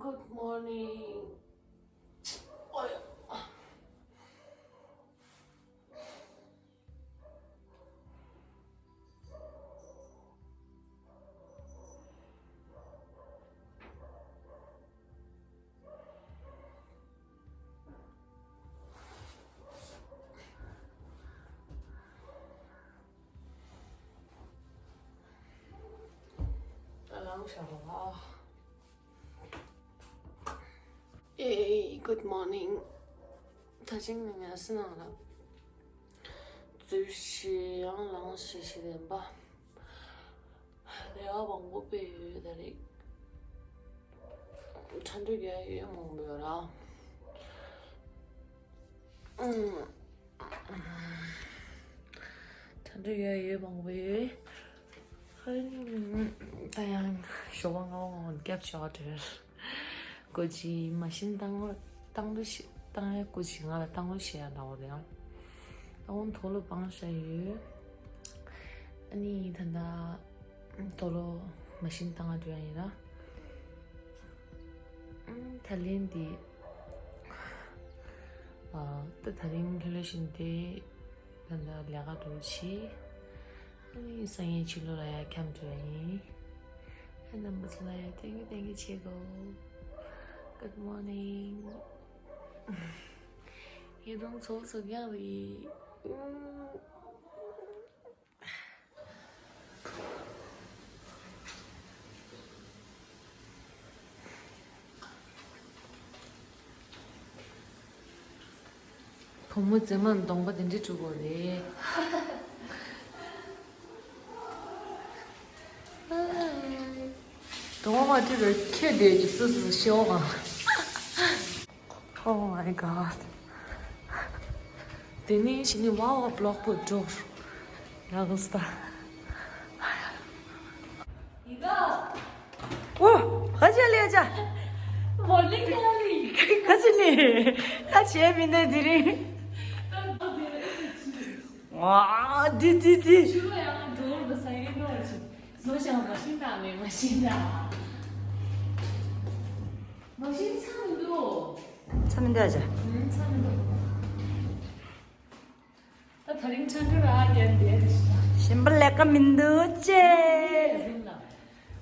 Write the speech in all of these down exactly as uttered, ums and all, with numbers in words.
Good morning. Hey, good morning. ད་ཅིང་ནི་ངལ་གསོ་ནང་ལ་འཛུལ་ཞིག་ཡང་ལངས་ཞིག་བྱེད་བདེན་པ། ལས་ཀ་མང་པོ་སྤེལ་ཡོད་ད་རེད། གྲ་སྒྲིག་ཡ་ཡོད་མང་པོ་ཡོད་ར། ཨུམ། གྲ་སྒྲིག་ཡ་ཡོད་མང་པོ་ཡོད། ཧ་ད་ཡང་ཞོགས་པ་སྔ་པོ་སྔ་པོ་ནས་སྐྱབས་བཅོལ་བ་སྒོ་ཕྱེ་མ་ཤིན་བཏང་བ་བཏང་བ་ཞིག་བཏང་ཡ་སྒོ་ཕྱེ་ང་ལ་བཏང་བ་ཞིག་ཡ་འདྲ་བོ་རེད་ཨང་། ཨ་འོང་དོ་ལོ་བང་ཤ་ཡོད། ཨ་ནི་ད་ལྟ་དོ་ལོ་མ་ཤིན་བཏང་བ་འགྲོ་ཡ་ཡིན་ལ། ད་ལན་འདི་ད་ད་རིང་ལྷོད་ལྷོད་བཞིན་དེ་ད་ལྟ་ལས་ཀ་འགྲོ་ཆེ། ཨ་ནི་སང་ཉིན་ཕྱི་ལོགས་ལ་ཡ་འཁྱམ་འགྲོ་ཡ་ཡིན། ཨ་རྣམ་པ་ཚོ་ལ་ཡ་thank you thank you བྱེད་དགོས། Good morning. ཡེ་དོང་ཚོགས་སུ་ཡང་རེད། བུ་མོ་མཛེས་མ་གདོང་པ་དེ་འདྲ་བཀྲུ་དགོས་རེད། གདོང་པ་མ་བཀྲུས་པར་ཁྱོད་བསྡད་ཀྱི་སུ་སུ་ཤེའོ་གང་། Oh my god. དེ་ནས་ཕྱི་ནས་wow block put door. ཡག་སྟ། ཨོ། ཁ་ཆེ་ལས་ཅ། མོ་ལི་ཀ་ལི། ཁ་ཆེ་ནི། ཁ་ཆེ་མི་འདུག་དེ་རིང་། ཝ། དི་དི་དི། ཆུ་ལ་ཡང་འགྲོ་བ་ས་ཡིན་ནོ་ཆུ། བཟོ་ཞང་མ་ཤིན་ད་མེ་མ་ཤིན་ད། མ་ཤིན་ཚ་མི་འདུག་ཚ་མི་འདུག་ཨ་ཅག་ཚ་མི་འདུག་ད་ད་རིང་ཁྲ་འགྲོ་ར་རྒྱན་དེ་རེད་ཤག་གཞན་པ་ལས་ཀ་མི་འདུག་ཅེ། རུམ་ལ།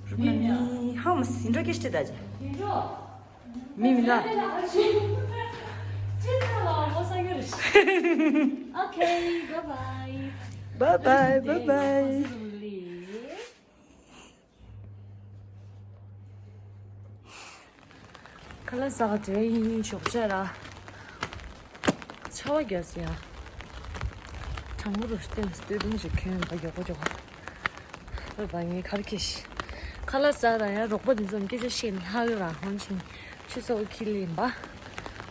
རུམ་ལ་མི་ཧང་མ་སིན་འགྲོ་སྐད་ཤི་ད་ཅེ། ཡིན་འགྲོ། མི་མི་ལ། ཅི་ཚ་ལ་མོ་ས་གི་རེད་ཤག Okay, bye bye. Bye bye, bye bye. ཁ་ལག་ཟ་ག་དེ་ཡིན་ཞོགས་ཇ་ར། ཆར་པ་རྒྱག་སོང་ཡ། གྲང་མོ་རུ་སྟོན་སྟོད་ཐུང་ཞིག་གྱོན་པ་མགྱོགས་པོ་མགྱོགས་པོ། ཨོ་བ་ངའི་ཁར་ཁྱེར་ཤི། ཁ་ལག་ཟ་ར་ཡ་རོགས་པ་འདི་ཚོ་སྐད་ཆ་བཤད་ལྷག་ཡོད་ར་ཧོན་ཆིན། ཆུ་ཚ་བོ་ཁྱི་ལེན་པ།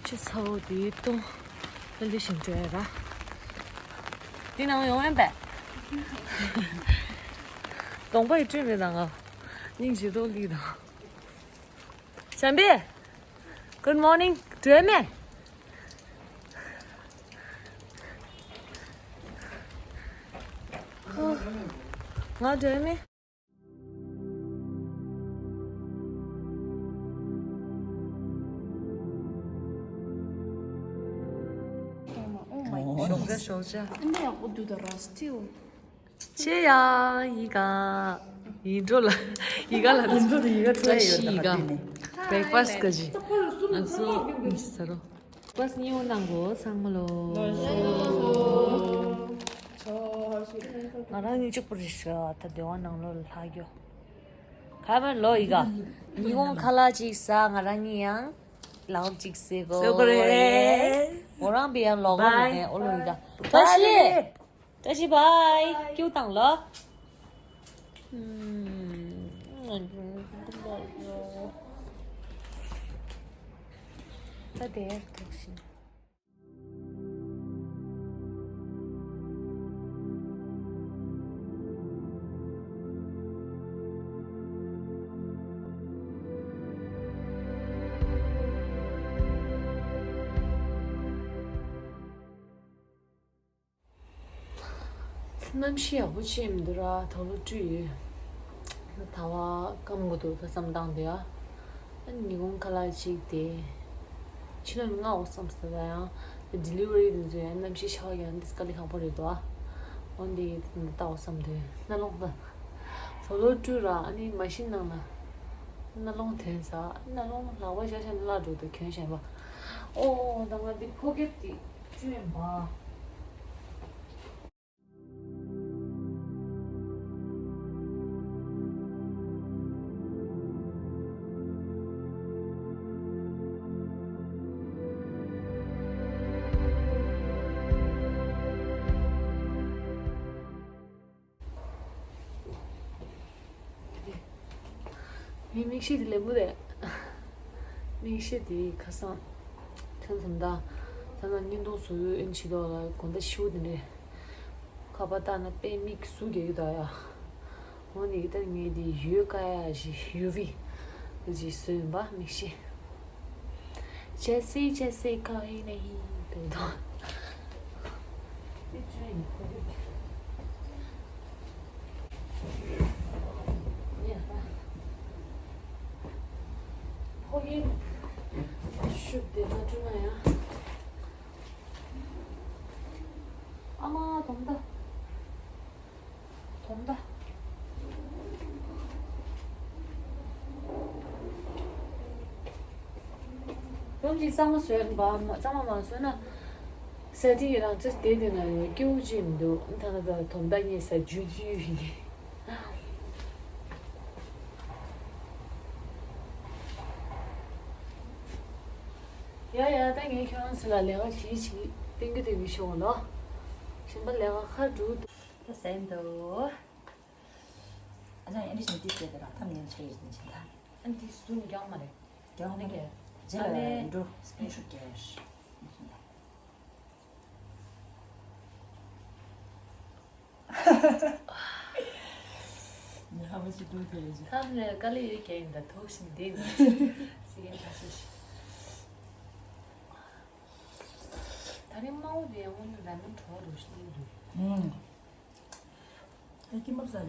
ཆུ་ཚ་བོ་དེའི་ལྟོ། ཧེལ་དི་ཞིང་བྲོས་ར། འདི་ནང་ཡོང་ཡན་པས། གདོང་པ་ཡི་བཀྲུས་མེད་དང་ང་། སྙིང་རྗེ་ཏོག་ལི་དང་། བྱམས་པས། Good morning. བྲོས་མེད། ང་བྲོས་མེད། ཞོགས་ཇ་ཞོགས་ཇ། ཨ་ནི་ཡག་པོ་འདུག་ད་ར་སི་ཊིལ། ཆེ་ཡ་ཡི་ག་ཡི་འགྲོ་ལ་ཡི་ག་ལ་ཡི་འགྲོ་དེ་ཡི་ག་ཐུག་ཡ་ཡོད་ད་ཡི་ག་ཁ་ཏི་ནས། Breakfast ག་ཅི། ང་ཚོ་མི་ཚེ་ཚར་རོ། Breakfast ཉེ་བོ་གནང་གོ་ཚང་མ་ལོ། ང་རང་ཉིད་གཅིག་པུ་རེད་ཤག་ད་སྡེ་བ་ནང་ལོ་ལ་ལྷག་རྒྱོ། ག་མ་ལོ་ཡི་ག་ཉི་ཧོང་ཁ་ལག་ཅིག་ཟ། ང་རང་ཉིད་ཡང་ལའོ་ཅིག་ཟེ་གོ་ཟེ་གོ་རེད། རེད། ཁོ་རང་པི་ཡང་ལོག་གོ་མི་ནས་ཨོ་ལོ་ཡི་ག་བཀྲ་ཤིས། བཀྲ་ཤིས་བཀྲ་ཤིས་བཀྲ་ཤིས་བཀྲ་ཤིས། བཀྲ་ཤིས་བཀྲ་ཤིས་བཀྲ་ཤིས། བཀྲ་ཤིས་བཀྲ་ཤིས་བཀྲ་ཤིས། བཀྲ་ཤིས་བཀྲ་ཤིས་བཀྲ་ཤིས། ད་དེར་ཐུག་ཤིང་། གནམ་གཤིས་ཡག་པོ་ཅིག་མི་འདུག་ར། དོ་ལོ་བཀྲུས་ཡོད། ད་བ་སྐམ་གོ་འདུག་ད་བསམ་སྟངས་དེ་ཨ། ཉིན་གུང་ཁ་ལག་གཅིག་དེ། ཕྱི་ལོགས་ནས་མངགས་འོ་བསམ་སོང་། ད་ཡང་ཌི་ལི་ཝ་རི་དེ་ཚོ་ཡང་གནམ་གཤིས་ཆར་པ་ཡང་འདི་དཀའ་ལས་ཁག་པོ་རེད་དོ། འོ་འདི་ལྟ་འོ་བསམ་དུས་རྣ་ལོང་ད། དོ་ལོ་བཀྲུས་ར་ཨ་ནི་མ་ཤིན་ནང་ན་རྣ་ལོང་དོན་ས། རྣ་ལོང་ལག་པ་བཞག་བཞག་ནས་བརླག་འགྲོ་དུས་གྱོན་བཞག་པ། ཨོ་ད་ང་འདི་ཕོ་ཁེབས་དེ་བཀྲུས་ཡིན་པ། ངའི་མིག་ཤེལ་དེ་ལེན་པོ་རེད། མིག་ཤེལ་དེ་ཁ་སང་ཐོན་ཐོན་ད། ད་ང་བརྙན་ཐུང་བཟོ་ཡུལ་ཨེམ་ཆི་ལོག་ལ་དགོང་དག་ཤིའུ་དེ་འདྲས། ཁ་པར་བཏང་ན་དཔེ་མིག་ཟུག་རྒྱག་གི་འདུག་ཡ། འོ་ནི་ད་ངས་དེ་ཡོད་ཀ་ཡ་ཞིག་ཡུ་ཝི་ཞིག་བཟོས་ཡིན་པ་མིག་ཤེལ། जैसे जैसे कोई नहीं तो तो ཕོ་ཡིན་ཤུབ་དེ་ན་བཀྲུ་ན་ཡང་ཨ་མ་དོམ་ད། དོམ་ད། དོམ་གྱིས་གཙང་མ་བཟོས་པ་གཙང་མ་མ་བཟོས་ན། ས་ཐིག་རང་ཚོ་དེ་དེ་ན་ཡོད་སྐྱེ་བོ་ཅིག་མི་འདུག་ད་ན་ད་དོམ་ད་ངས་ཟ་རྒྱུ་ཡིན། ཡ་ཡ་ད་ངས་ཁྱོད་རང་ཚོ་ལ་ལས་ཀ་གྱིས་ཅིག་སྟོན་གྱི་དེ་མི་ཤོག་ལོ། གཞན་པ་ལས་ཀ་ཁ་འགྲོ་འདུག་ད་ཟས་འདུག་ཨ་ཅག་ཨན་ཏི་ཞིག་འདི་བལྟས་དེ་རང་ཐམ་ཉན་ཆ་ཡིན་ཅིང་ད། ཨན་ཏི་སུ་རྒྱག་མ་རེད། རྒྱག་མ་རེད། རྗེས་ལ་འགྲོ་སི་ཀི་རིན་ཤོ་ཊི་རྒྱག་ཉི་ཧ་མ་ཅི་འདུག་དེ་རེད། ཐམ་ནས་དཀའ་ལས་ཡོད་ཀྱང་ཡིན་ད་ཐུག་བཞིན་བསྡད་ནས་སི་ཀིན་ཁ་ཤས་ཤིག་ད་རིང་དམར་པོ་དེ་དངོས་གནས་ར་མེན་གྲོགས་རུ་ཤིན་འདུག་ཨུམ། ཨེ་ཀི་མབ་ཟ་ཡ། ཨ།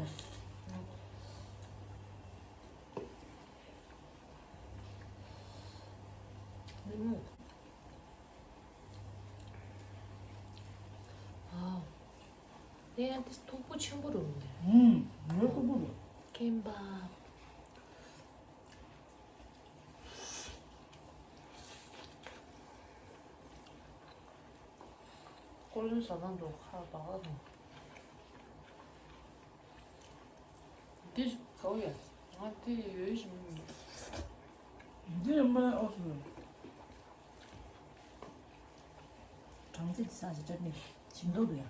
དེ་ཡང་དེ་མཐུག་པོ་ཆེན་པོ་རུ་འདུག་ཨུམ། ཡོད་མཐུག་པོ་རུ། ཀིམ་པ། ཀོ་ལོན་ཟ་སྟངས་འགྲོ་ཁ་བག་ལ་དང་། འདི་གའུ་ཡ། ང་དེ་ཡོད་བཞིན་མི་འདི་ཡང་མ་ཨོ་སུ། གྲང་ཚིག་ས་ཞིག་ཅར་ནི་ཞིམ་མདོག་འདུག་ཡ།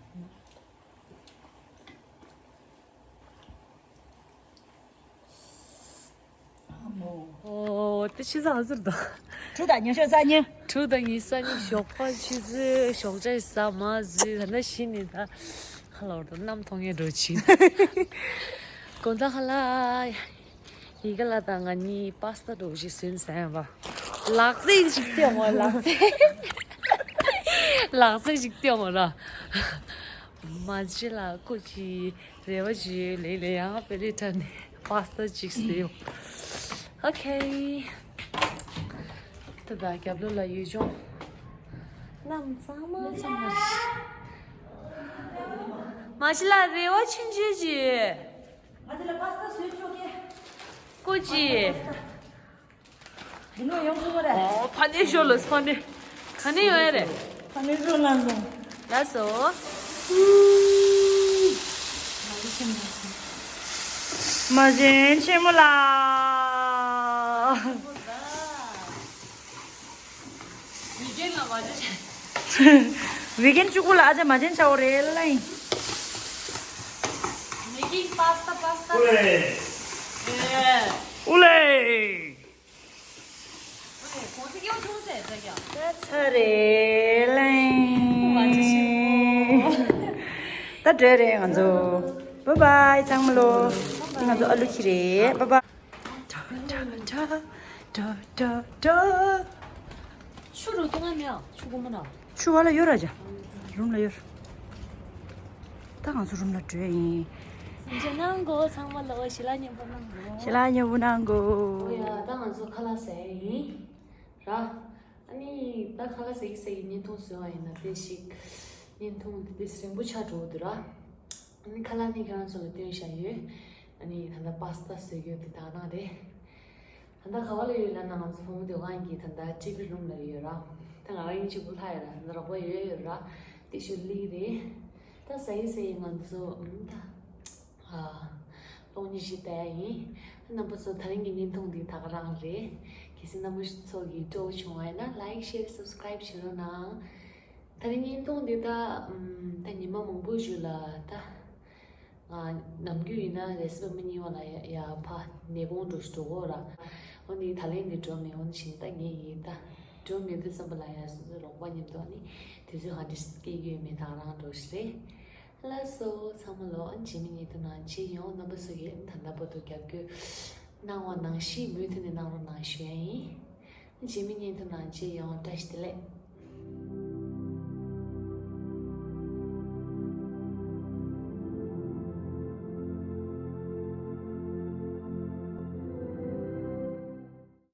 ཨོ། ཨོ་དེ་ཕྱི་ཟ་ཟུར་དང་། ཁྲུ་དང་ཉི་ཤོ་ས་ཉི། ཁྲུ་དང་ཉི་ཤོ་ས་ཉི་ཞོགས་པ་ཆུ་ཚོད་ཞོགས་ཇ་ཟ་མ་ཟོས་ད་ན་ཤི་ནི་ད། ཁ་ལོར་དུ་གནམ་མཐོང་ངེ་འགྲོ་ཆིན། དགོང་དག་ཧ་ལ། ཡི་གེ་ལ་དང་ང་གཉིས་པ་སི་ཏ་འགྲོ་ཞིག་ཟོས་ཟ་ཡ་བ། ལག་རྩེད་ཞིག་སྟེ་འོང་ལག་རྩེད། ལག་རྩེད་ཞིག་སྟེ་འོང་ར། མ་ཇི་ལ་ཀོ་ཅི་རེ་བ་ཇི་ལེ་ལེ་ཡང་པེ་རི་ཏ་ནས་པ་སི་ཏ་ཅིག་ཟོས། ཨོ་ཁེ། ད་ད་རྒྱབ་ལོགས་ལ་ཡུལ་ལྗོངས། གནམ་གཙང་མ་གཙང་མ་རེད། མ་ཇི་ལ་རེ་བ་ཆུང་ཆུང་ཅིག་ང་དེ་ལ་པ་སི་ཏ་བཟོས་ཆོག་གི་ཀོ་ཅི། མི་ནོ་ཡོང་ཐུབ་པ་རེད། ཨོ་ཕ་ནེ་ཤོ་ལོ་ཕ་ནེ། ཁ་ནེ་ཡོང་ཡ་རེད། ཕ་ནེ་ཤོ་ལ་སོང་། ལ་སོ། མ་བྱན་ཆེན་མོ་ལ། བི་གིན་ལ་མ་བྱན། བི་གིན་གཅིག་པུ་ལ་ཨ་ཅག་མ་བྱན་ཆའོ་རེད་ལ་ཡིན། Making pasta, pasta. ཨུ་ལེ། ཨུ་ལེ། ད་ཚར་རེད་ལེ། ད་འགྲོ་རེད་ང་ཚོ། བཱའི་བཱའི་ཚང་མ་ལོ། ང་ཚོ་ཨ་ལུ་ཁྱི་རེད། བཱའི་བཱའི། ཆུ་རུ་ཏུ་ང་ནི་ཆུ་གོ་མ་ན། ཆུ་བ་ལ་ཡོད་ར་ཅག་རུམ་ལ་ཡོད། ད་ང་ཚོ་རུམ་ལ་འགྲོ་ཡིན། ཇོ་ནང་གོ་ཚང་མ་ལོ་ཞི་ལ་ཉམ་པོ་ནང་གོ། ཞི་ལ་ཉམ་པོ་ནང་གོ། ཨོ་ཡ། ད་ང་ཚོ་ཁ་ལག་ཟ་ཡ་ཡིན། ར། ཨ་ནི་ད་ཁ་ལག་ཟ་གི་ཟ་གི་བརྙན་ཐུང་བཟོས་པ་ཡིན་ན་དེ་ཞིག་བརྙན་ཐུང་དེ་དེ་རིང་པོ་ཆགས་འགྲོ་གི་འདུག་ར། ཨ་ནི་ཁ་ལག་ནི་ཁྱེད་རང་ཚོ་ལ་སྟོན་བཞག་ཡོད། ཨ་ནི་ད་ལྟ་པ་སི་ཏ་བཟོས་ཡོད་དེ་དག་དང་རེད། ད་ལྟ་ག་བ་ལ་ཡོད་ལབ་ན་ང་ཚོ་བུ་མོ་སྡེ་དབང་གི་ད་ལྟ་ཊི་ཝི་རུམ་ལ་ཡོད་ར། ད་ང་རང་ཡིན་གཅིག་པུ་ལྷག་ཡོད་ར། ད་ལྟ་རོགས་པ་ཡོད་ཡོད་ར། དེ་ཞུ་ལི་རེད། ད་ཟ་ཡི་ཟ་ཡི་ང་ཚོ་ཨུམ་ད། ཨ། གློག་བརྙན་ཞིག་བལྟ་ཡ་ཡིན། རྣམ་པ་ཚོ་ད་རིང་གི་བརྙན་ཐུང་འདི་ད་ག་རང་རེད། གལ་སྲིད་རྣམ་པ་ཚོ་གི་སྤྲོ་བོ་བྱུང་བ་ཡིན་ན་ལའིཀ་ཤེར་སབ་སི་ཀ་རའིབ་བྱེད་རོགས་གནང་། ད་རིང་བརྙན་ཐུང་འདི་ད་ཨམ་ད་ཉི་མ་མང་པོའི་གཞུག་ལ་ད། ང་ནམ་རྒྱུན་ཡིན་ན་རེས་གཟའ་མིག་དམར་ལ་ཡ་ཡ་ཕ་ནད་དགོང་འགྲོ་འགྲོ་གོ་ར། འོ་ནི་ད་ལན་འདི་འགྲོ་མེད། འོ་ནི་ཞིང་ད་ངས་ཡིན་ད། འགྲོ་མེད་དུས་ཙམ་པ་ལ་ཡ་སོ་སོའི་རོགས་པ་མཉམ་དུ་ཨ་ནི་དུས་ཚོད་གང་འདྲ་སྐྱེལ་གྱི་ཡོད་མེད་ད་རང་འགྲོ་ཞིག་རེད། ལགས་སོ་ཚང་མ་ལོ། ཨ་ནི་རྗེས་མའི་བརྙན་ཐུང་ནང་མཇལ་ཡོང་། རྣམ་པ་ཚོ་གིས་ད་ལྟ་བར་དུ་རྒྱབ་སྐྱོར་གནང་བ་ནང་བཞིན་མུ་མཐུད་ནས་གནང་རོགས་གནང་ཞུ་ཡ་ཡིན། ཨ་ནི་རྗེས་མའི་བརྙན་ཐུང་ནང་མཇལ་ཡོང་། བཀྲ་ཤིས་བདེ་ལེགས།